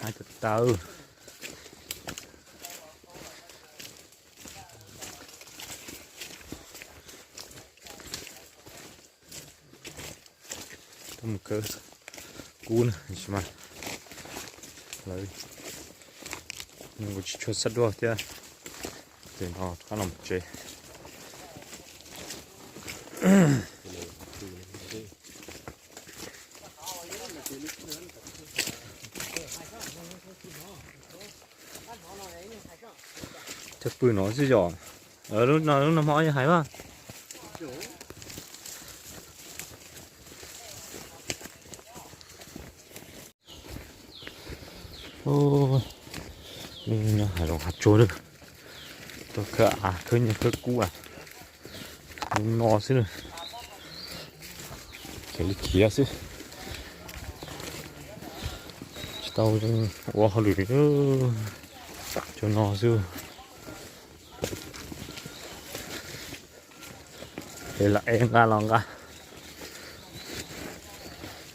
Hais tawv tawv. Mus kawm kub na, tsis mas lawv nws kuj tsis tshua xab duaj thiab. Ces no rov qab los tsev. Cog pw no xwb yom. Lub no lub no hmo yog hais mas. Nyob hav zoov hav tsuag lawm. Tuaj khawb av khawb nyiaj khawb kub a. Nyob no xwb na. Khiav li khiav xwb. Tsis tau ua hauj lwm, tsuas no xwb. Es lam ev nqa los nqa,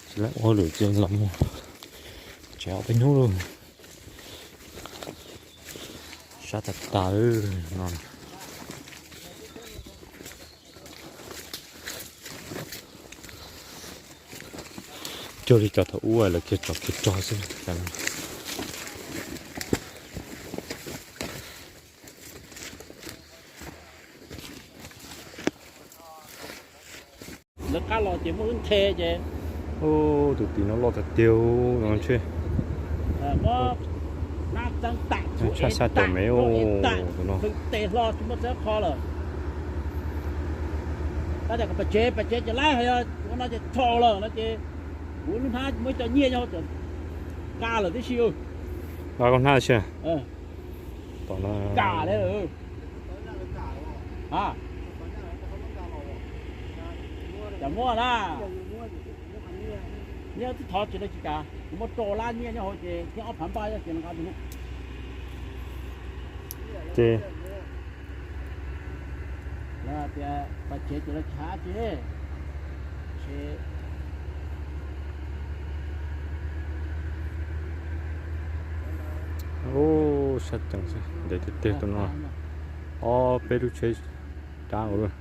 tsis lam ua hauj lwm ces los mus tsev ob peb hnub lauj. Sab tas tas no. Cuag li cov thaum ub lawv kiag tsov kiag rog xwb. Lawv qab los ces muaj lub nthe ces. Tus tim no loj tiag tiag no ntshe. Tshaj xya caum mev tus no. Tes hlo tsis muaj txawb qho lawm. Tab tias kom pas tsev pas tsev ces laib, hos yog ua no ces txhaum lawm no ces kuv lub hnab muaj ib co nyiaj nyob hauv, nqa lawm tib si. Nqa koj hnab si. Tom no. Kam li lawm. Cas muaj na. Nyiaj twb thov tsis tau tsis kam, kuv muab rau lab nyiaj nyob hauv ces thiab ob phav npaj ces nqa tus no. Ces tias pas tsev ces lawv tsis hais tsi. Sab ceev xwb, ntev tiag tiag tus no. Ob peb lub tsheb cab nkaus lawm.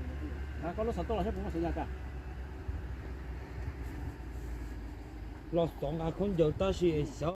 Los xov nqa khaub ncaws tab sis xyov.